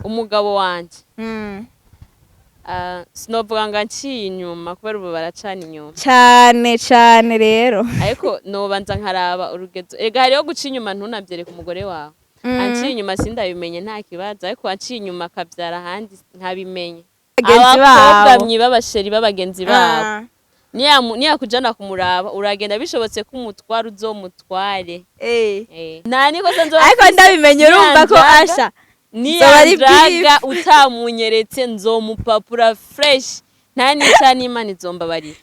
Umugabo wanje, sinovuga ngo anciye inyuma, kubera ubu baracana inyuma. Cane cane rero. Ariko nobanza nkaraba urugezo. Ega hariho guca inyuma ntunavyereke umugore wawe. Anciye inyuma sindabimenye, nta kibazo, ariko anciye inyuma akavyara ahandi nkabimenye. Bagenzi Abakobwa babo. mwiba abachéri b'abagenzi babo. Niyakujana kumuraba, uragenda. Bishobotse ko umutwara, uzomutware. Nta nikosa nzoba Ariko mfise. ndabimenye, urumva ko Niyandraga- asha zoba ari Niyandraga utamunyeretse, nzomupapura fresh, nta nica n'Imana izombabarira.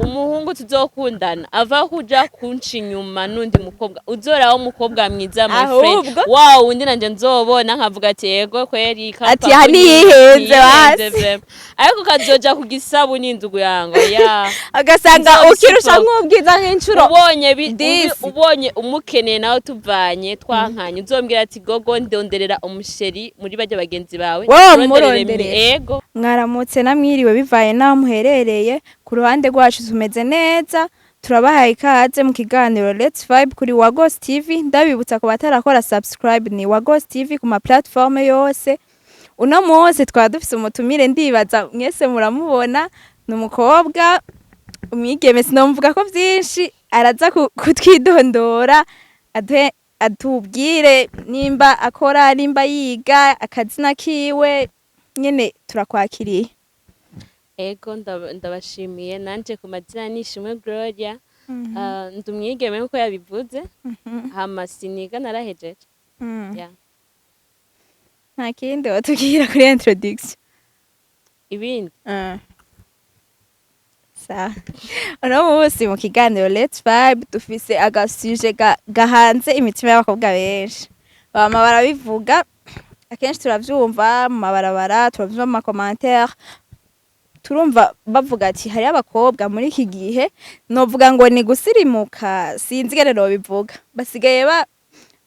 Umuhungu tuzokundana ava kuja kunca inyuma n'undi mukobwa, uzoraho umukobwa mwiza, my friend. Ahubwo- Wa wundi nanje nzobona nkavuga ati: "Yego kweri." Ati, "Aha ntiyihenze basi." Vraiment. Ariko kazoja ku gisabuni, inzugu yango ya Agasanga Nzobisuka. ukirusha nk'ubwiza nk'inshuro Ubonye dix. Ubonye umukeneye nawe, tuvanye twankanye, uzombwira ati: "Gogo, ndonderera umuchéri muri bajya bagenzi bawe." Wowe Uronderere. umuronderera. Ego. Mwaramutse namwiriwe, bivaye n'aho muherereye. Ku ruhande rwacu tumeze neza, turabahaye ikaze mu kiganiro Let's Vibe kuri Wagos TV. Ndabibutsa ku batarakora subscribe, ni Wagos TV ku ma platform yose. Uno munsi twaba dufise umutumire, ndibaza mwese muramubona, ni umukobwa, umwigeme. Sinomuvuga ko vyinshi, araza kutwidondora, aduhe, atubwire nimba akora, nimba yiga, akazina kiwe nyene. Turakwakiriye. Ego, ndabashimiye. Nanje ku mazina ni Ishimwe Gloria. Ndi umwigeme nkuko yabivuze, hama siniga, narahejeje. Yeah. Nta kindi watubwira kuri introduction? Ibindi? Sawa. Uno munsi mu kiganiro Let's Vibe dufise agasujet gahanze imitima y'abakobwa benshi. Bama barabivuga akenshi, turavyumva mu mabarabara, turavyumva mu macommentaires, turumva bavuga ati hariyo abakobwa muri iki gihe, novuga ngo ni gusirimuka, sinzi ingene nobivuga, basigaye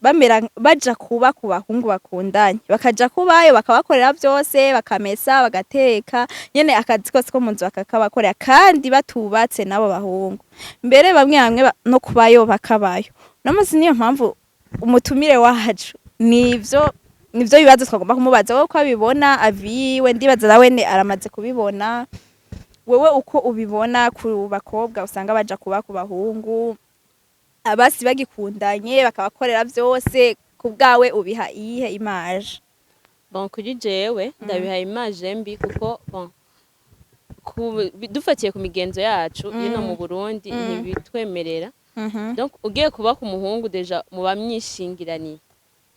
bamera baja kuba ku bahungu bakundanye, bakaja kubayo, bakabakorera vyose, bakamesa, bagateka, nyene akazi kose ko mu nzu bakakabakorera, kandi batubatse n'abo bahungu. Mbere bamwe bamwe no kubayo bakabayo. Uno munsi niyo mpamvu umutumire wacu nivyo bibazo twagomba kumubaza, wowe uko abibona, aviwe. Ndibaza nawe ne aramaze kubibona. Wewe uko ubibona ku bakobwa usanga baja kuba ku bahungu abasi bagikundanye, bakabakorera vyose, ku bwawe ubiha iyihe image? Bon, kuri jewe ndabiha image mbi, kuko bon, dufatiye ku migenzo yacu ino mu Burundi, ntibitwemerera. Donc ugiye kuba ku muhungu, déjà muba mwishingiraniye,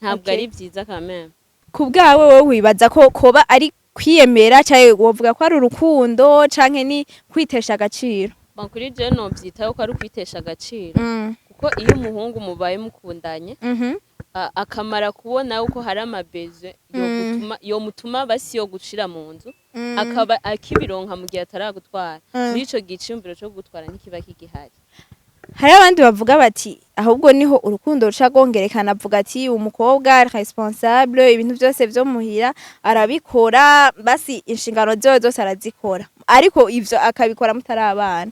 ntabwo ari vyiza quand même. Ku bwawe wowe wibaza ko koba ari kwiyemera, canke wovuga ko ari urukundo, canke ni kwitesha agaciro? Bon, kuri jewe novyitaho ko ari ukwitesha agaciro, kuko iyo umuhungu mubaye mukundanye, akamara kubona yuko hari amabesoins yo mutuma basi yo gushira mu nzu, akaba akibironka mu gihe ataragutwara, muri ico gihe iciyumviro co gutwara ntikiba kigihari. Hari abandi bavuga bati ahubwo niho urukundo ruca rwongerekana. Avuga ati umukobwa ari responsable, ibintu byose vyo muhira arabikora, basi inshingano ziwe zose arazikora, ariko ivyo akabikora mutari abana.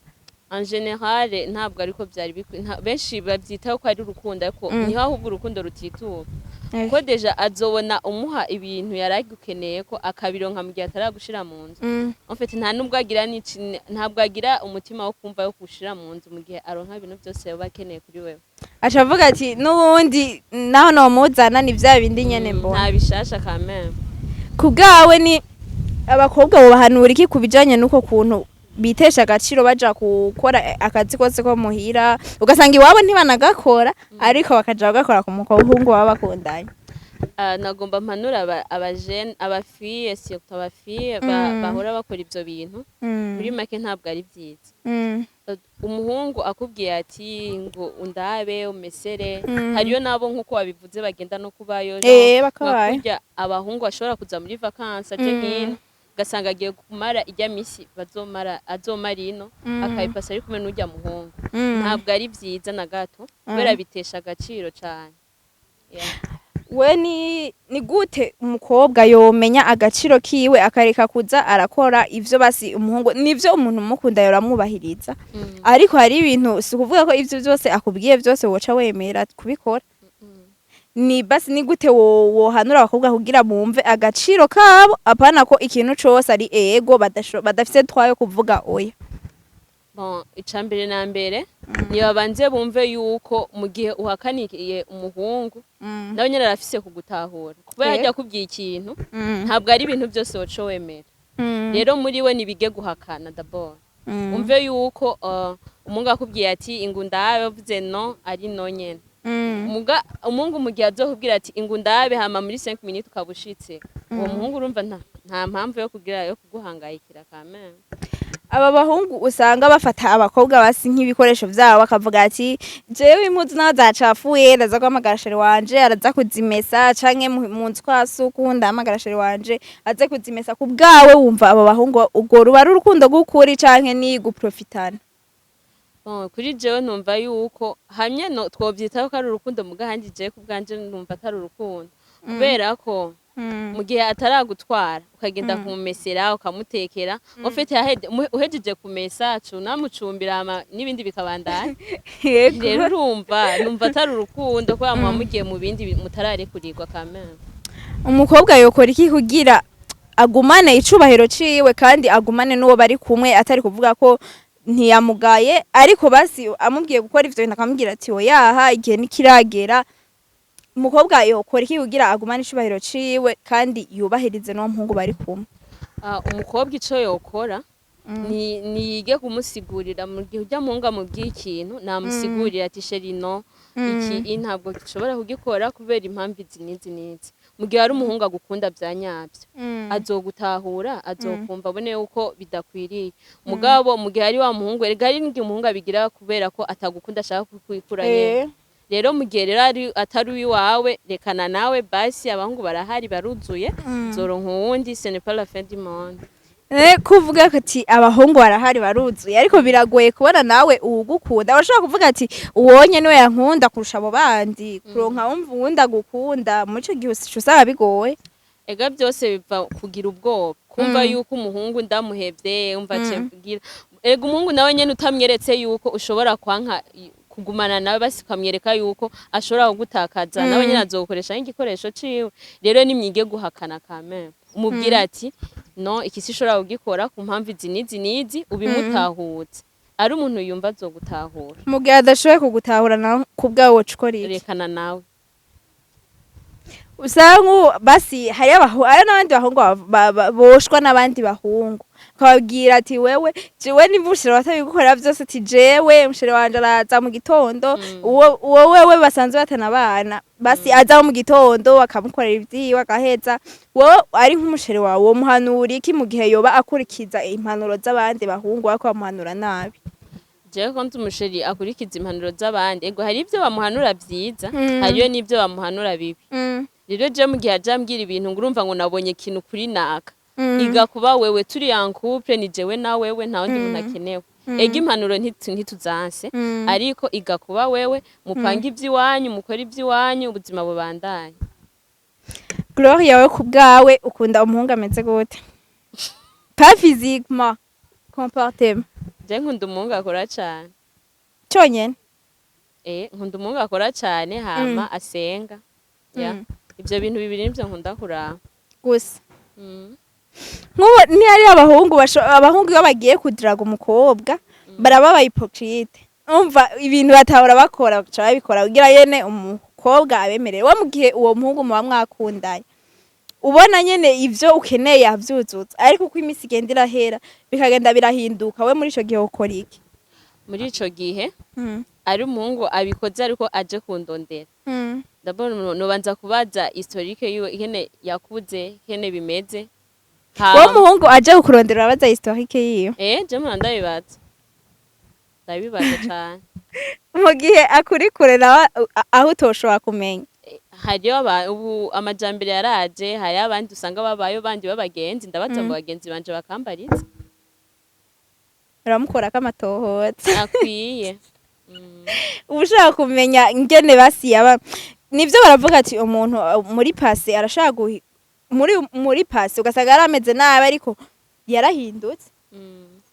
En général ntabwo ariko byari bikwiye. Benshi bavyitaho ko ari urukundo, ariko niho ahubwo urukundo rutituka, kuko déjà azobona umuha ibintu yaragukeneye ko akabironka mu gihe ataragushira mu nzu. En fait, nta nubwo agira ntabwo agira umutima wo kumva yo gushira mu nzu mu gihe aronka ibintu byose yoba akeneye kuri wewe. Aca avuga ati n'ubundi naho nomuzana ni vya bindi nyene mbona. Nta bishasha quand même. Ku bwawe ni abakobwa bobahanura iki ku bijanye n'uko kuntu bitesha agaciro, baja gukora akazi kose ko muhira, ugasanga iwabo ntibanagakora, ariko bakaja bagakora ku muhungu baba bakundanye? Nagomba mpanura abajeunes, abafilles, surtout abafilles bahora bakora ivyo bintu. Muri make ntabwo ari vyiza. Umuhungu akubwiye ati ngo undabe, umesere, hariyo nabo nk'uko wabivuze bagenda no kubayo, Bakabayo. Nka kurya abahungu bashobora kuza muri vacances aje nk'ino, ugasanga agiye kumara ijya misi bazomara, azomara ino, akayipasa ari kumwe n'urya muhungu. Ntabwo ari vyiza na gato, kubera bitesha agaciro cane. Yeah. We ni gute umukobwa yomenya agaciro kiwe, akareka kuza arakora ivyo basi umuhungu? Nivyo, umuntu umukunda yoramwubahiriza, ariko hari ibintu, si ukuvuga ko ivyo byose akubwiye byose woca wemera kubikora. Ni basi ni gute wohanura abakobwa kugira bumve agaciro kabo, apana ko ikintu cose ari ego, badafise droit yo kuvuga oya? Bon, icambere na mbere nibabanze bumve yuko mu gihe uhakaniye umuhungu, nawe nyene arafise kugutahura, kuba yajya akubwiye ikintu, ntabwo ari ibintu byose woca wemera. Rero muri we nibige guhakana d'abord. Umve yuko umuhungu akubwiye ati "Ingu ndabe", uvuze no ari no nyene. Umuhungu mu gihe azokubwira ati "Ingu ndabe", hama muri 5 minutes ukaba ushitse, uwo muhungu urumva nta mpamvu yo kugira yo kuguhangayikira quand même. Aba bahungu usanga bafata abakobwa basi nk'ibikoresho vyabo, bakavuga ati "Jewe impuzu naho zacafuye ndaza guhamagara chéri wanje araza kuzimesa", canke mu nzu kwa suku ndahamagara chéri wanje aze kuzimesa. Ku bwawe wumva abo bahungu urwo ruba ari urukundo rw'ukuri canke ni guprofitana? Bon, kuri jewe numva yuko hamwe no twovyitaho ko ari urukundo, muga handi jewe ku bwanje numva atari urukundo, kubera ko mu gihe ataragutwara ukagenda kumumesera, ukamutekera, ufite uhejeje kumesa unamucumbira, hama n'ibindi bikabandanya. Rero urumva numva atari urukundo, kubera muba mugiye mu bindi mutararekurirwa quand même. Umukobwa yokora iki kugira agumane icubahiro ciwe kandi agumane n'uwo bari kumwe, atari kuvuga ko ntiyamugaye, ariko basi amubwiye gukora ivyo bintu akamubwira ati "Oyaha, igihe ntikiragera"? Umukobwa yokora iki kugira agumane icubahiro ciwe kandi yubahirize n'uwo muhungu bari kumwe? Ah, umukobwa ico yokora ni niyige kumusigurira. Mu gihe ujya muhungu amubwiye ikintu, namusigurira ati "Chéri, no iki ntabwo gishobora kugikora kubera impamvu izi n'izi n'izi." Mu gihe ari umuhungu agukunda bya nyabyo, azogutahura, azokumva, abone yuko bidakwiriye. Mugabo mu gihe ari wa muhungu, erega hari n'igihe umuhungu abigira kubera ko atagukunda, ashaka kukwikura nyene. Rero mu gihe rero ari atari uwiwawe, rekana nawe basi, abahungu barahari, baruzuye, zoronka uwundi, ce n'est pas la fin du monde. Kuvuga ati abahungu barahari baruzuye, ariko biragoye kubona nawe uwugukunda. Urashobora kuvuga ati "Uwonye niwe yankunda kurusha abo bandi". Kuronka wumva uwundi agukunda muri ico gihe uca usanga bigoye. Ega byose biva kugira ubwoba, kumva yuko umuhungu ndamuhevye, umva cemvugira. Ega umuhungu nawe nyene utamweretse yuko ushobora kwanka kugumana nawe, basi ukamwereka yuko ashobora kugutakaza, nawe nyene azogukoresha nk'igikoresho ciwe. Rero nimwige guhakana quand même, umubwira ati "No, iki sishobora kugikora ku mpamvu izi n'izi n'izi", ubimutahutse. Ari umuntu yumva azogutahura. Mu gihe adashoboye kugutahura nawe, ku bwawe woca ukora iki? Rekana nawe. Usanga nk'ubu basi hari n'abandi bahungu boshwa n'abandi bahungu, ukababwira ati "Wewe, jewe nimba umuchéri wawe atabigukorera vyose", ati "Jewe umuchéri wanje araza mu gitondo", uwo wewe basanzwe batanabana, basi aza mu gitondo akamukorera ivyiwe agaheza. Wowe ari nk'umuchéri wawe, womuhanura iki mu gihe yoba akurikiza impanuro z'abandi bahungu bariko bamuhanura nabi? Jewe ko nzi umuchéri akurikiza impanuro z'abandi, ego hari ibyo bamuhanura vyiza, hariyo n'ibyo bamuhanura bibi. Rero je mu gihe aja ambwira ibintu ngo urumva ngo nabonye ikintu kuri naka, iga kuba wewe, turi en couple, ni jewe na wewe, nta wundi muntu akenewe. Ega impanuro ntituzanse, ariko iga kuba wewe, mupange ivy'iwanyu, mukore ivy'iwanyu, ubuzima bubandanye. Gloria, we ku bwawe ukunda umuhungu ameze gute? Pas physiquement, comportement. Je nkunda umuhungu akora cane. Cyonyene? Nkunda umuhungu akora cane, hama asenga ya. Ivyo bintu bibiri nivyo nkunda kuraba. Gusa nk'ubu ntihari abahungu abahungu iyo bagiye kudiraga umukobwa baraba aba hypocrite, umva ibintu batahora bakora baca babikora kugira yene umukobwa abemerere. We mu gihe uwo muhungu muba mwakundanye, ubona nyene ivyo ukeneye avyuzuza, ariko uko iminsi igenda irahera bikagenda birahinduka, we muri ico gihe ukora iki? Muri ico gihe ari umuhungu abikoze ariko aje kundondera, d'abord nobanza kubaza historique yiwe, ingene yakuze, ingene bimeze. Wowe umuhungu aje kukurondera urabaza historique yiwe? Je mpora ndabibaza, ndabibaza cane. Mu gihe akuri kure nawe aho utoshobora kumenya? Hariyo ubu amajambere yaraje, hariyo abandi usanga babayo bandi b'abagenzi, ndabaza mu bagenzi banje bakambariza. Uramukorako amatohoza? Akwiye. Uba ushaka kumenya ingene basi yaba. Nivyo baravuga ati umuntu muri passé arashaka muri passé ugasanga yari ameze nabi ariko yarahindutse.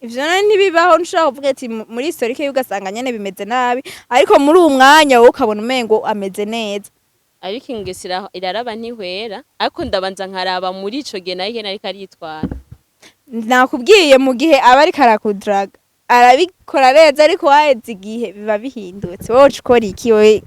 Ivyo none ntibibaho? Ntushobora kuvuga ati muri historique yiwe ugasanga nyene bimeze nabi, ariko muri uwo mwanya wowe ukabona umengo ameze neza? Ariko ingeso iraraba ntihwera, ariko ndabanza nkaraba muri ico gihe nayo ingene ariko aritwara. Nakubwiye, mu gihe aba ariko arakudaraga arabikora neza, ariko waheze igihe biba bihindutse, wowe uca ukora iki wowe?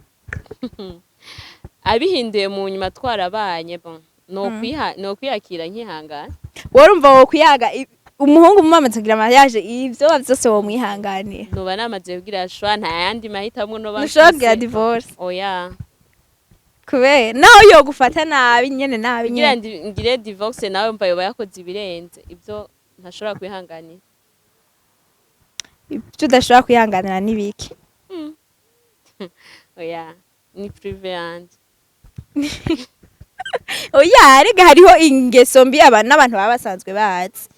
Abihinduye mu nyuma twarabanye, bon, no kwiyakira nkihangana. Wowe urumva wo kuyaga umuhungu mumamaze kugira mariage, ivyo vyose womwihanganira? Noba namaze kugira choix, nta yandi mahitamwo noba Ntushobora kugira mfise. divorce? Oya. Kubera naho yogufata nabi nyene, nabi Kugira nyene. ngire divorce nawe, mva yoba yakoze ibirenze ibyo ntashobora kwihanganira. Ivyo udashobora kwihanganira n'ibiki? Oya, ni privé yanje. Oya, arega hariho ingeso mbi abantu n'abantu baba basanzwe bazi,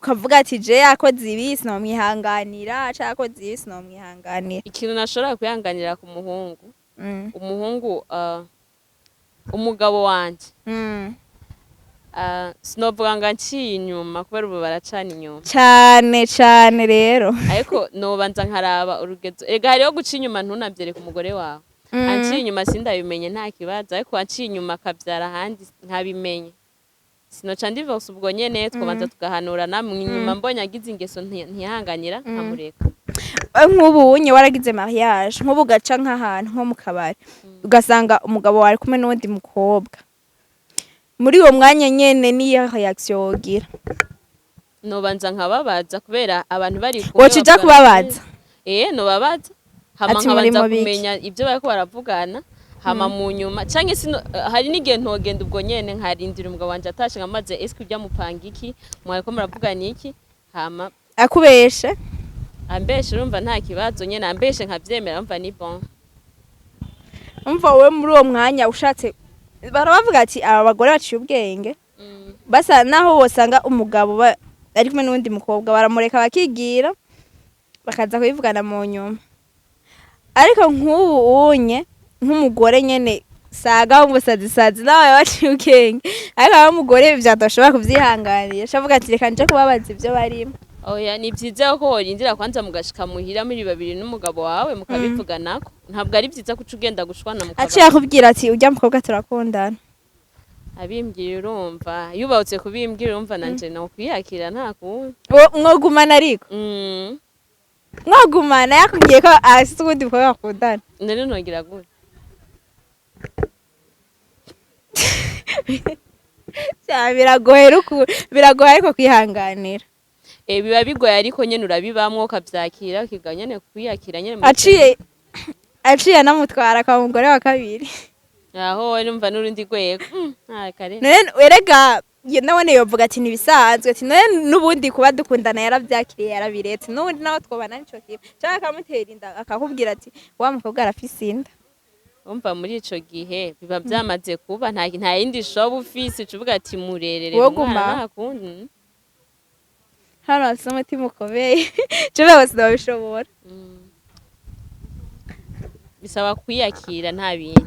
ukavuga ati: "Je yakoze ibi sinomwihanganira, canke yakoze ibi sinomwihanganira." Ikintu nashobora kwihanganira ku muhungu, umuhungu, umugabo wanje, sinovuga ngo anciye inyuma, kubera ubu baracana inyuma. Cane cane rero. Ariko nobanza nkaraba urugezo. Ega hariho guca inyuma ntunavyereke umugore wawe. Anciye inyuma sindabimenye, nta kibazo, ariko anciye inyuma akavyara ahandi nkabimenye, sinoca ndivorce ubwo nyene. Twobanza tugahanurana mu inyuma, mbonye agize ingeso ntihanganira, nkamureka. Nk'ubu unye waragize mariage, nk'ubu ugaca nk'ahantu nko mu kabari, ugasanga umugabo wawe ari kumwe n'uwundi mukobwa, muri uwo mwanya nyene niyo réaction wogira? Nobanza nkababaza, kubera abantu bari kumwe Woca uja bavugana. kubabaza? Eh, nobabaza, hama Ati muri nkabanza mu biki? kumenya ibyo bariko baravugana, hama mu nyuma canke sino, hari n'igihe ntogenda ubwo nyene, nkarindira umugabo wanje atashe, nkamaze: "Eske urya mupanga iki? Mwariko muravugana iki?" Hama Akubeshe? Ambeshe, urumva nta kibazo nyene, ambeshe nkavyemera, urumva ni bon. Umva, wowe muri uwo mwanya ushatse barabavuga ati aba bagore baciye ubwenge, basa naho wosanga umugabo ari kumwe n'uwundi mukobwa, baramureka bakigira, bakaza kubivugana mu nyuma. Ariko nk'ubu unye nk'umugore nyene saga w'umusazisazi nawe baciye ubwenge, ariko aba umugore ivyo adashobora kuvyihanganira, avuga ati: "Reka nje kubabaza ivyo barimo." Oya, ni vyiza ko worindira kwanza mugashika muhira muri babiri n'umugabo wawe, mukabivuganako. Ntabwo ari vyiza kuca ugenda gushwana mu Aciye akubwira ati: "Urya mukobwa turakundana." Abimbwira, urumva yubatse kubimbwira, urumva nanje nokwiyakira, nta kundi. Mwogumana ariko? Mwogumana yakubwiye ko afise uwundi mukobwa bakundana? None nogira gute? Sha, biragoye biragoye ariko kwihanganira. Eh, biba bigoye, ariko nyene urabibamwo ukavyakira, ukiga nyene kwiyakira nyene Aciye anamutwara akaba umugore wa kabiri. Aho urumva n'urundi rwego. Ah, kare. None erega nawone yovuga ati ntibisanzwe, ati none n'ubundi kuba dukundana yaravyakiriye, yarabiretse, n'ubundi nawe twobana nico kimwe, canke akamutera inda, akakubwira ati: "Wa mukobwa arafise inda." Umva, muri ico gihe biba vyamaze kuba, nta yindi shoba ufise, uca uvuga ati murerere Woguma. umwana, nta kundi. Hano hafise umutima ukomeye, jewe bose ndabishobora. Bisaba kwiyakira, nta bindi.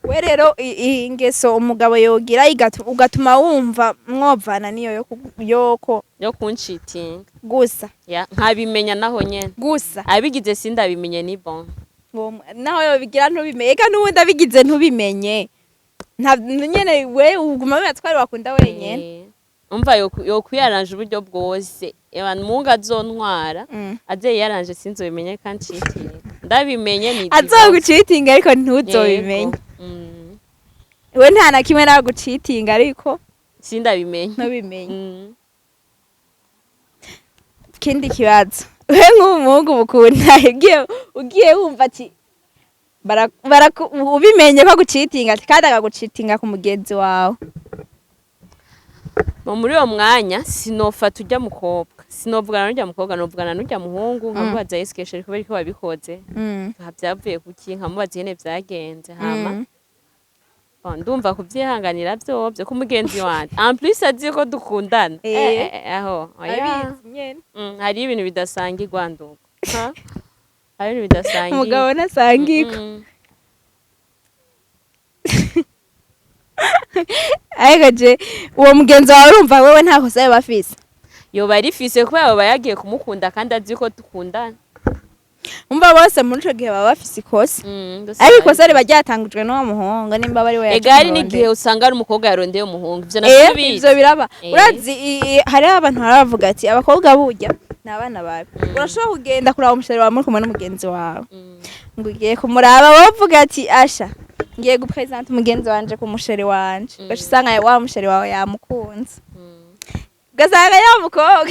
We rero iyi ngeso umugabo yogira ugatuma wumva mwovana niyo yoko Yo kunshitinga? Gusa. Ya, nkabimenya naho nyene. Gusa. Abigize sindabimenye, ni bon. Naho yobigira ntubimenye, eka n'ubundi abigize ntubimenye, nta nyene we uguma wibaza ko ari wakunda wenyene. Eh, umva, yokwiyaranje uburyo bwose, abantu mungu azontwara, aze yiyaranje sinzobimenye kandi nshitinga, ndabimenye ni divorce. Azogucitinga ariko ntuzobimenye. Yego. We nta na kimwe nagucitinga ariko Sindabimenye. ntubimenye. Ikindi kibazo, we nk'umuhungu mukunda, ugiye wumva ati ubimenye ko agucitinga, ati kandi akagucitinga ku mugenzi wawe? Muri uwo mwanya sinofata urya mukobwa, sinovugana n'urya mukobwa, novugana n'urya muhungu, nkamubaza: "Eske chéri, kubera ko wabikoze, nka vyavuye kuki?" Nkamubaza ingene vyagenze, hama bon, ndumva kuvyihanganira vyovyo ko mugenzi wanje, en plus azi ko dukundana. Aho oya. Abizi nyene. Hariho ibintu bidasangirwa nduko. Ha? Hariho ibintu bidasangirwa. Umugabo ntasangirwa. Ariko je uwo mugenzi wawe, urumva wewe nta kosa yoba afise? Yoba arifise, kubera yoba yagiye kumukunda kandi azi ko dukundana. Umva, bose muri ico gihe baba bafise ikosa, Bose ariko baba ikosa riba ryatangujwe n'uwo muhungu, nimba bari we yaje Ega hari kumurondera. n'igihe usanga ari umukobwa yarondeye umuhungu, ivyo navyo bizi. Ivyo biraba. Urazi, hariho abantu baba bavuga ati abakobwa burya ni abana babi. Urashobora kugenda kuraba umu chéri wawe muri kumwe n'umugenzi wawe, ngo ugiye kumuraba, wowe uvuga ati asha, ngiye gupresenta umugenzi wanje ku mu chéri wanje, ugaca usanga wa mu chéri wawe yamukunze, ugasanga ya mukobwa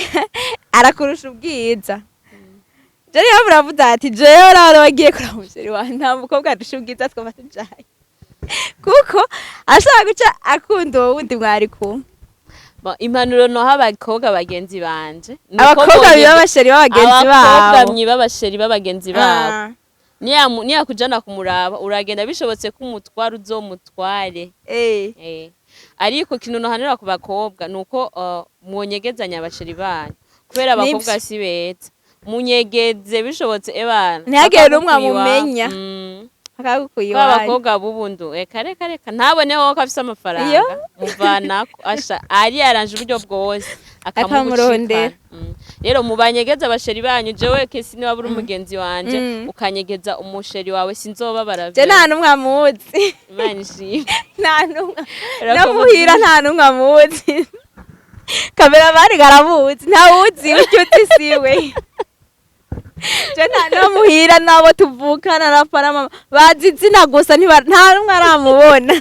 arakurusha ubwiza. Je niyo muravuze ati jewe nawe wagiye kuraba umu chéri wanje, nta mukobwa arusha ubwiza twaba tujanye, kuko ashobora guca akunda uwo wundi mwari kumwe. Bon, impanuro noha abakobwa bagenzi banje ni uko Abakobwa biba aba chéri b'abagenzi abakobwa babo. mwiba aba chéri b'abagenzi babo. Niyakujana kumuraba, uragenda, bishobotse ko umutwara uzomutware. Ariko ikintu nohanura ku bakobwa ni uko mwonyegezanya aba chéri banyu, kubera abakobwa Nivyo. si beza. Munyegeze bishobotse, ebana Ntihagire n'umwe bakagukuye iwabo. amumenya. Akagukuye Kuko iwanyu. abakobwa b'ubundu, reka reka reka, ntabone wowe ko afise amafaranga, Iyo. muvanako asha ari yaranje uburyo bwose. Akamurondera. Akamugushikana. Rero mubanyegeza aba chéri banyu. Jewe kesi niba uri umugenzi wanje, ukanyegeza umu chéri wawe, sinzobabara. Je nta n'umwe amuzi. Imana ishimwe. Nta n'umwe. Urakoze. Namuhira nta n'umwe amuzi. Cameraman karamuzi, ntawuzi icyo uzi siwe. Je nta namuhira n'abo tuvukana na papa na mama bazi izina gusa, nta n'umwe aramubona.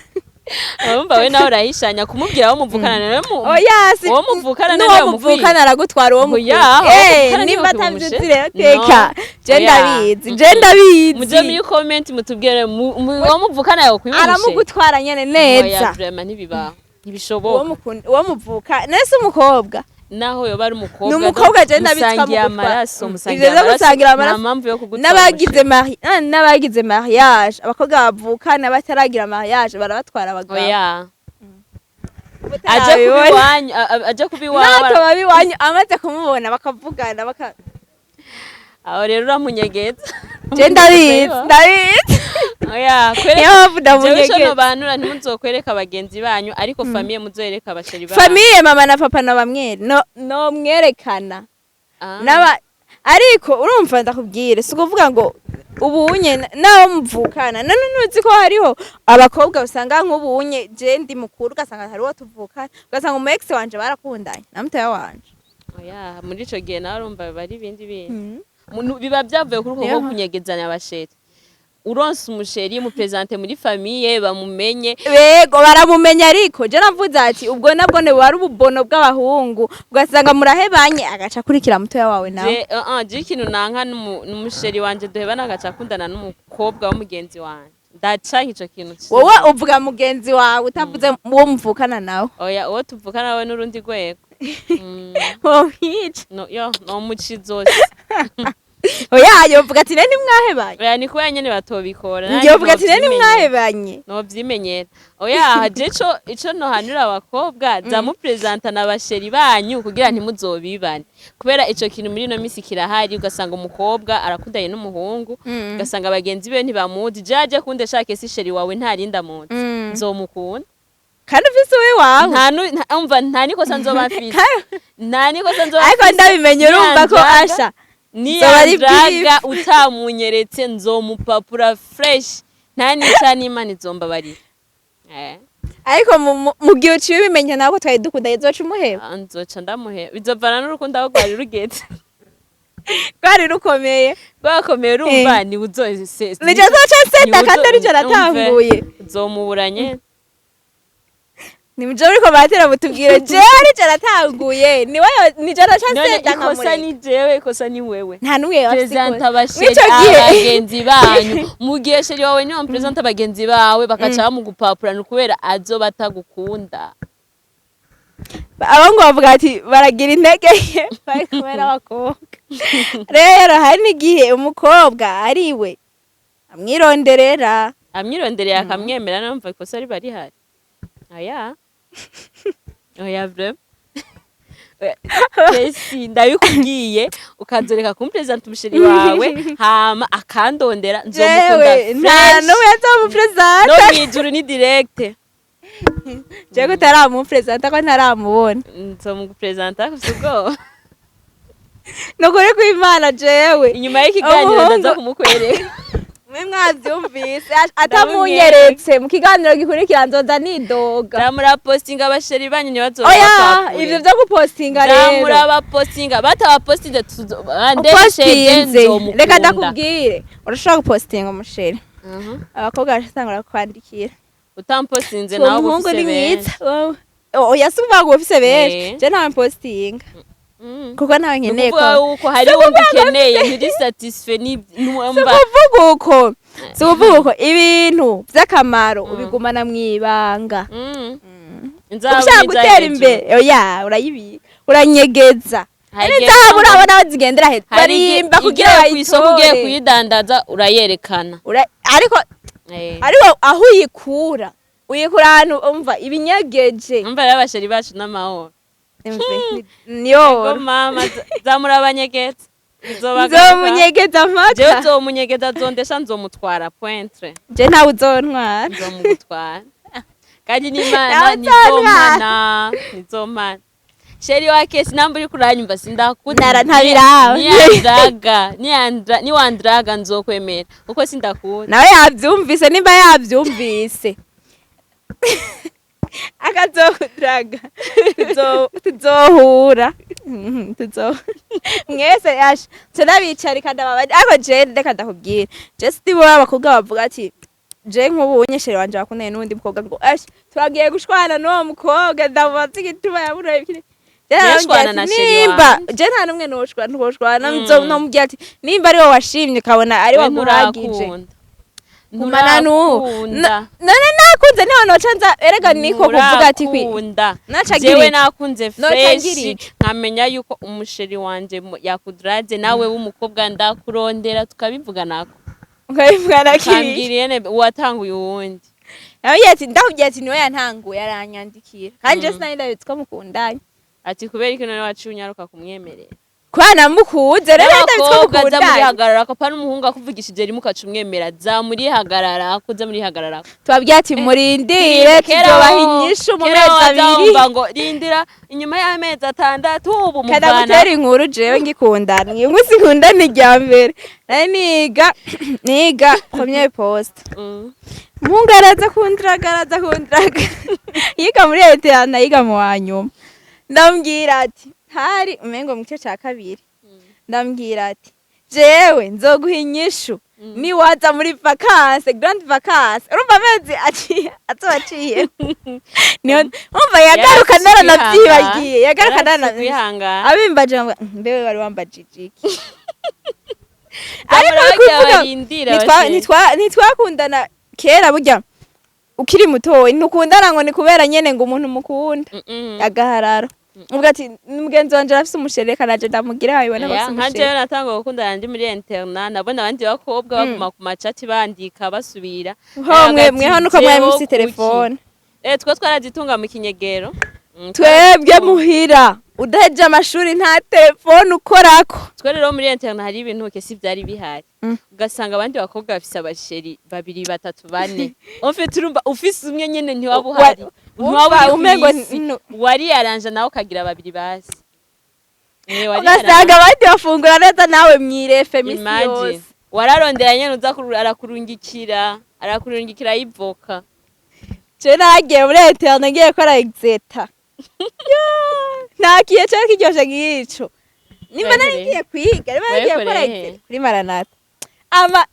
Urumva we nawe urahishanya kumubwira aho muvukana nawe Oya, si uwo muvukana n'uwo nawe. Muvukana aragutwara uwo mukuru. Oya, uwo muvukana Nimba niwe. atavyuzi rero teka. Je Oya. ndabizi, je ndabizi. Muje muri comment mutubwire uwo muvukana yawe kwiba. Aramugutwara nyene neza. Oya, vraiment ntibibaho. Uwo Ntibishoboka. Uwo muvuka nese umukobwa. Naho yoba ari umukobwa, Ni umukobwa, je ndabitwa musangiye mugutwara. amaraso, musangiye Ivyo vyo amaraso, gusangira nta amaraso. mpamvu yo kugutwara. N'abagize n'abagize mariage, abakobwa bavukana bataragira mariage barabatwara abagabo. Oya, aje kuba Utarabibona. iwanyu, aje kuba iwawe. Nato babi iwanyu amaze kumubona bakavugana baka Aho rero uramunyegeza. Je ndabizi, ndabizi. Oya, Niyo kwereka mpamvu jewe ico ndamunyegeza. nobanura, ntimuzokwereka bagenzi banyu, ariko famille muzoyereka aba chéri banyu. Famille, mama na papa na bamwere no no mwerekana. Naba ariko urumva, ndakubwire, si ukuvuga ngo ubunye nawe muvukana none ntuzi ko hariho abakobwa usanga nk'ubunye je ndi mukuru, ugasanga hariho tuvukana, ugasanga umu ex wanje barakundanye na mutoya wanje. Oya, muri ico gihe nawe urumva biba ari ibindi bintu. Biba byavuye kuri uko Niyo kunyegezanya aba chéri. Uronse umu chéri, mupresente muri famille bamumenye. Bego, baramumenya, ariko je navuze ati ubwo nabwo ne buba ari ububono bw'abahungu, ugasanga murahebanye agaca akurikira mutoya wawe nawe. Je je ikintu nanka n'umu chéri wanje duhebana agaca akundana n'umukobwa w'umugenzi wanje, ndacanka ico kintu. Wowe uvuga mugenzi wawe, utavuze uwo muvukana nawe. Oya, uwo tuvukana nawe n'urundi rwego. Womwica. No, yo nomuca izosi. Oya, yovuga ati nene ntimwahebanye. Oya, ni kubera nyene batobikora. Nanjye Yovuga ati nene novyimenyera. ntimwahebanye. Novyimenyera. Oya, je ico nohanura abakobwa, za mupresentana aba chéri banyu kugira ntimuzobibane, kubera ico kintu muri ino misi kirahari, ugasanga umukobwa arakundanye n'umuhungu, ugasanga bagenzi be ntibamuzi. Je aje kunde shake si chéri wawe ntarinda muzi, nzomukunda. Kandi ufise uwiwawe. Nta umva, nta nikosa nzoba mfise, nta nikosa nzoba Ariko mfise. ndabimenye, urumva ko Niyandraga- asha zoba ari niyandraga utamunyeretse, nzomupapura fresh, nta nica n'Imana izombabarira. Ariko mu gihe uciye ubimenya nawe ko twari dukundanye, uzoca umuheba? Ah, nzoca ndamuheba, bizovana n'urukundo aho rwari rugeze. Rwari rukomeye. Rwakomeye, urumva ni uzose. Nico zoca nseta kandi arico natanguye. Uzomuburanye. Nimuje muriko muratera mutubwire, jewe arico natanguye, niwe nico naca None nseta ikosa nkamureka. ni jewe, ikosa ni wewe. Nta n'umwe bafise Presenta ikosa. aba chéri Mw'ico gihe abagenzi banyu. Mu gihe chéri wawe niwe mupresenta bagenzi bawe bakaca bamugupapurana, kubera azoba atagukunda. Abo ngo bavuga ati baragira intege nke bari kumwe n'abakobwa. Rero hari n'igihe umukobwa ari we amwironderera. Amwirondereye akamwemera, numva ikosa riba rihari. Oya oya, vraiment Kesi, ndabikubwiye, ukazoreka kumpresenta umu chéri wawe hama akandondera, nzomukunda Jewe nta fresh. n'umwe azomupresenta. No mwijuru ni direct. Jewe ko utaramupresenta, ko ntaramubona. Nzomupresenta, ufise ubwoba. Nukuri kw'Imana, jewe Inyuma y'ikiganiro ndaza kumukwereka. Mwe mwavyumvise, atamunyeretse mu kiganiro gikurikira nzoza nidoga. Zamurapostinga, abachéri banyu ntibazoba. Oya, ivyo vyo gupostinga rero. Zamurabapostinga, batabapostinze. Upostinze, reka ndakubwire, urashobora gupostinga umuchéri, abakobwa barasanga kwandikira. Utampostinze Uwo nawe uba muhungu ufise ni mwiza. benshi. Oya, si ukuvuga ngo ufise benshi. Je ntawe mpostinga kuko ntawe Ni nkeneye. ukuvuga Ko yuko hari wundi ukeneye, nturi satisfait. Si Numva ukuvuga uko, si ukuvuga uko. Ibintu vy'akamaro ubigumana mw'ibanga. Ushaka gutera imbere, oya, urayibika, uranyegeza. N'izahabu urabona aho zigendera hejuru, barimba kugira Ugiye kw'isoko, ugiye bayitore. kuyidandaza, urayerekana. Ariko ariko aho uyikura, uyikura ahantu umva ibinyegeje. Umva rero, abachéri bacu n'amahoro. Umve, niyo. Ego mama, zamurabanyegeza. Nzomunyegeza Jewe mpaka. nzomunyegeza, nzondesha, nzomutwara point. Je ntawe uzontwara. Nzomugutwara kandi n'Imana. Nawe uzontwara. Nizomana, nizomana. Chéri wa Kesi, namba uri kuranyumva, sindakunda. Ntabiraba. Niyandraga, niwandraga nzokwemera kuko sindakunda. Nawe yabyumvise, nimba yabyumvise akazokudaraga, tuzohura. Mwese yasha turabicarika, ndababaje. Ariko je reka ndakubwira, je si bo abakobwa bavuga ati je nk'ubu unye chéri wanje bakundanye n'uwundi mukobwa, ngo ash turagiye gushwana n'uwo mukobwa, ndamubaza igituma yaburaye ikindi. Je Nshwana naramubwira na ati, chéri nimba wanje. Je nta n'umwe noshwana, ntoshwana. Nomubwira ati nimba ari wowe washimye, ukabona ari We waguhagije, nturakunda. gumana n'uwo. Nturakunda. None nakunze niho noca nza erega, niko kuvuga ati kwi Nturakunda. Naca Jewe ngira iki? nakunze Noca fresh, ngira iki? nkamenya yuko umuchéri wanje yakuduraze, nawe w'umukobwa ndakurondera tukabivuga nako. Ukabivuga na kiri. Kambwira yene uwatanguye uwundi. Yambwiye ati, ndakubwiye ati niwe yantanguye, aranyandikira kandi je sinari ndabizi ko mukundanye. Ati kubera iki none waciye unyaruka kumwemerera? Kubera namukunze rero, ndabizi ko N'abakobwa, za mukundanye. murihagarara ko pana umuhungu akuvugishije rimwe ukaca umwemera, za murihagarara ko, za murihagarara. Tubabwiye ati murindire, tuzobaha inyishu mu Kera mezi waza 2. wumva ngo rindira inyuma y'amezi 6 ubu Kada muvana. gutera inkuru, jewe ngikundana, uyu munsi nkundana irya mbere, nari niga première poste. Umuhungu araza kundiraga, araza kundiraga, yiga muri internat, yiga mu wa nyuma. Ndambwira ati hari umengo mu gice ca kabiri, ndambwira ati jewe nzoguha inyishu niwaza muri vacances, grande vacances. Urumva amezi aciye azoba aciye, niyo umva yagaruka. Naranavyibagiye, yagaruka naranavyibagiye. Kwihangana. Abimbaje ngo mbewe wari wambajije iki? Ariko Ariko kuvuga barindira. Ntitwakundana kera. Burya ukiri mutoyi ntukundana ngo ni kubera nyene ngo umuntu mukunda agahararo, uvuga ati mugenzi wanje arafise umuchéri, reka naje ndamugira, wabibona ko afise Nka umuchéri. jewe natanga gukundana ndi muri internat, nabona abandi bakobwa baguma ku macati bandika basubira. Ho mwe mweho nuko mwari mufise telefone. Eh, twe twarazitunga mu kinyegero. Twebwe Twarazitunga. muhira udaheje amashuri nta telefone ukorako. Twe rero muri internat hari ibintu kesi byari bihari, ugasanga abandi bakobwa bafise abachéri babiri, batatu, bane. En fait urumva ufise umwe nyene ntiwaba uhari, ntiwaba Wumva uri umengo kw'isi. Wari yaranje nawe ukagira babiri basi. Eh, wari ugasanga abandi bafungura neza, nawe mwirefe misi Imagine. yose. Wararondera nyene uza arakurungikira yivoka. Je naragiye muri internat ngiye gukora exétat. Nta kihe cari kiryoshe nk'ico. Nimba nari ngiye kwiga, nimba nari ngiye gukora Wayikoreye he? exétat kuri Maranatha, ama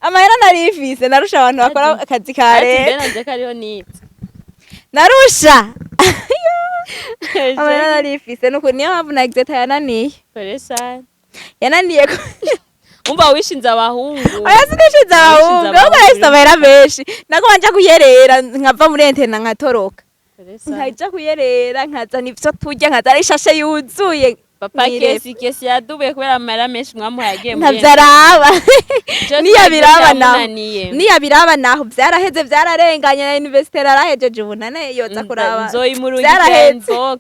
amahera nari mfise narusha abantu bakora akazi ka Ati leta. mbe nanje kariho nize. Narusha amahera nari mfise, nuko niyo mpamvu na exétat yananiye. Kore sana. Yananiye Umva wishinze abahungu. Oya, sinishize abahungu, ahubwo abahungu. nahise amahera menshi nako nja kuyerera, nkava muri internat nkatoroka. Kore sana. Nkaja kuyerera, nkazana ivyo turya, nkazana ishashe yuzuye. Papa Mwirebe. Kesi yadubuye kubera amahera menshi mwamuhaye agiye muri Ntavyo araba. Ico Niyabiraba naho. cyamunaniye. Niyabiraba naho vyaraheze, vyararenganye, na université arahejeje ubu, nane yoza kuraba. Nzoyimurungikira Vyaraheze. inbox,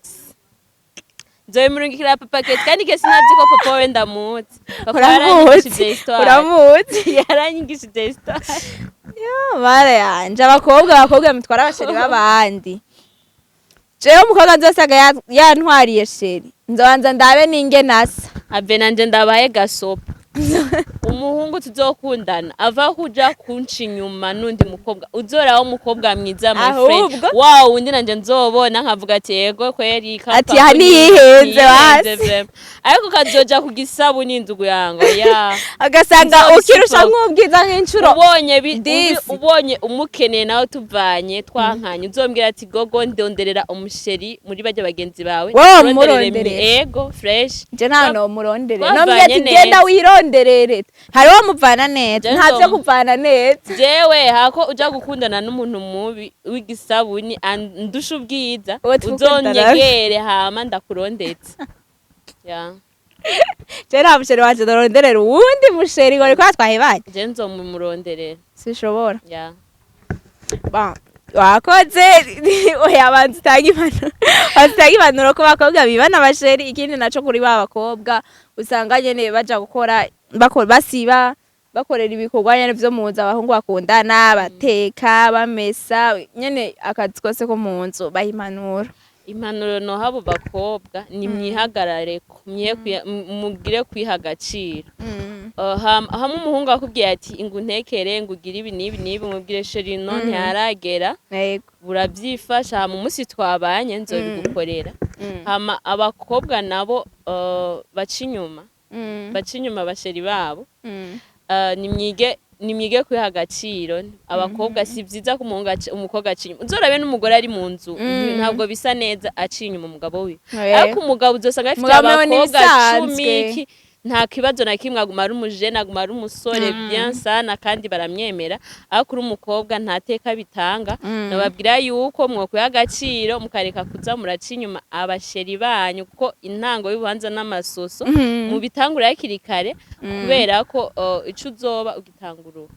nzoyimurungikira papa Kesi. Kandi Kesi ntazi ko papa we ndamuzi. Papa yaranyigishije Uramuzi? histoire. Uramuzi? Yaranyigishije histoire. Yo, mara yanje, abakobwa mutwara abachéri b'abandi, jewe umukobwa nzosanga yantwariye chéri, nzobanza ndabe ninge nasa. Ave nanje ndabaye gasopo. Umuhungu tuzokundana ava kuja kunca inyuma n'undi mukobwa, uzoraho umukobwa mwiza, my friend. Ahubwo. Wa wundi nanje nzobona nkavuga ati: "Yego kweri." Ati, "Aha ntiyihenze basi." Vraiment. Ariko kazoja ku gisabuni inzugu yango ya Agasanga Nzobisupa. ukirusha nk'ubwiza nk'inshuro Ubonye dix. Ubonye umukeneye nawe tuvanye twankanye, uzombwira ati: "Gogo, ndonderera umuchéri muri bajya bagenzi bawe." Wowe Uronderere. umuronderera. Ego, fresh. Je nta nomurondere. Twavanye Nomubwira ati: neza. "Genda wironderere." Hariho muvana neza. Je Nta vyo kuvana neza. Jewe hako uja gukundana n'umuntu mubi w'igisabuni andusha ubwiza, Uwo tukundana. uzonyegere hama ndakurondetse ya. Je nta muchéri wanje ndaronderera uwundi muchéri ngo niko twahebanye. Je nzomumuronderera. Sinshobora. Ya. Bon, wakoze. Oya, banza utange impanuro, banza utange impanuro ku bakobwa bibana abachéri. Ikindi naco, kuri ba bakobwa usanga nyene baja gukora, bakora, basiba, bakorera ibikorwa nyene vyo mu nzu abahungu bakundana, bateka, bamesa, nyene akazi kose ko mu nzu, baha impanuro. Impanuro noha abo bakobwa ni: mwihagarareko, mugire kwiha agaciro. Hamwe umuhungu akubwiye ati: "Ngo untekere, ngo ugire ibi n'ibi n'ibi", mubwire: "Chéri, no, ntiharagera." Buravyifasha, hama umunsi twabanye nzobigukorera. Hama abakobwa nabo baca inyuma, baca inyuma abachéri babo, nimwige kwiha agaciro. Abakobwa, si vyiza ko umuhungu umukobwa aca inyuma. Uzorabe n'umugore ari mu nzu, ntabwo bisa neza aciye inyuma umugabo wiwe. Ariko umugabo uzosanga afite Umugabo nawe ni abakobwa ibisanzwe. 10 iki, nta kibazo na kimwe, aguma ari umujene, aguma ari umusore bien sana, kandi baramwemera. Ariko uri umukobwa, nta teka bitanga. Nababwira yuko mwokwiha agaciro, mukareka kuza muraca inyuma abachéri banyu, kuko intango y'ubuhanza n'amasoso mubitangura hakiri kare, kubera ko ico uzoba ugitangura ubu.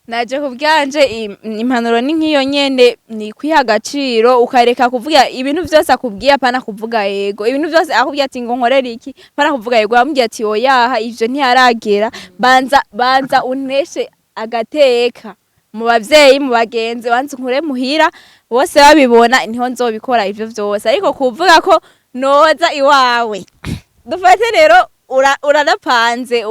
Naje ku bwanje, impanuro ni nk'iyo nyene, ni kwiha agaciro, ukareka kuvuga ibintu vyose akubwiye, apana kuvuga yego. Ibintu vyose akubwiye ati: "Ngo nkorere iki", apana kuvuga yego. Yamubwiye ati: "Oyaha, ivyo ntiharagera, banza, banza unteshe agateka mu bavyeyi, mu bagenzi, banza unkure muhira bose babibona, niho nzobikora ivyo vyose." Ariko kuvuga ko noza iwawe, dufate rero uranapanze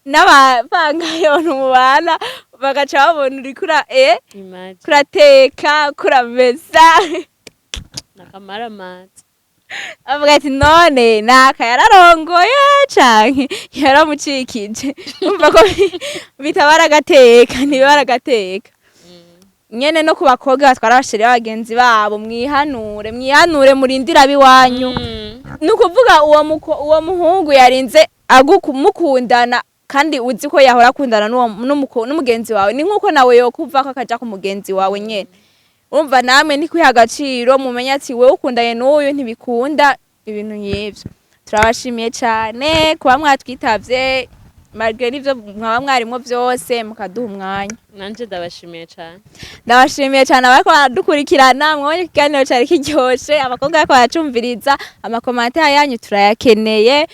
n'abapangayo mubana bagaca babona uriko ura Imagine. kurateka, kuramesa. Nakamaramaza. Avuga ati: "None naka yararongoye canke yaramucikije?" Umva ko bitabara agateka, ntibibara agateka nyene. No ku bakobwa batwara abachéri b'abagenzi babo, mwihanure, mwihanure, murindire ab'iwanyu. Ni ukuvuga uwo muhungu yarinze mukundana, kandi uzi ko yahora akundana n'umugenzi wawe, ni nk'uko nawe yokuvako akaja ku mugenzi wawe nyene. Urumva namwe ni kwiha agaciro, mumenye ati: "Wewe ukundanye n'uyu, ntibikunda." Ibintu nk'ivyo. Turabashimiye cane kuba mwatwitavye malgré n'ivyo mwaba mwarimwo vyose, mukaduha umwanya. Nanje ndabashimiye cane. Ndabashimiye cyane abariko baradukurikirana. Mwabonye ikiganiro cari kiryoshe, abakobwa bariko baracumviriza, amacommentaires yanyu turayakeneye.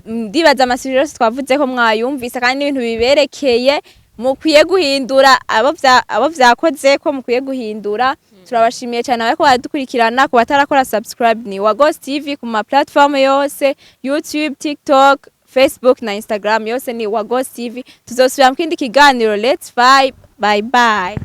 Ndibaza amasujets yose twavuze ko mwayumvise, kandi n'ibintu biberekeye mukwiye guhindura, abo vyakoze ko mukwiye guhindura. Turabashimiye cyane abariko baradukurikirana. Ku batarakora subscribe, ni wa Ghost TV ku ma platform yose, YouTube, TikTok, Facebook na Instagram, yose ni wa Ghost TV. Tuzosubira mu kindi kiganiro. Let's vibe, bye bye.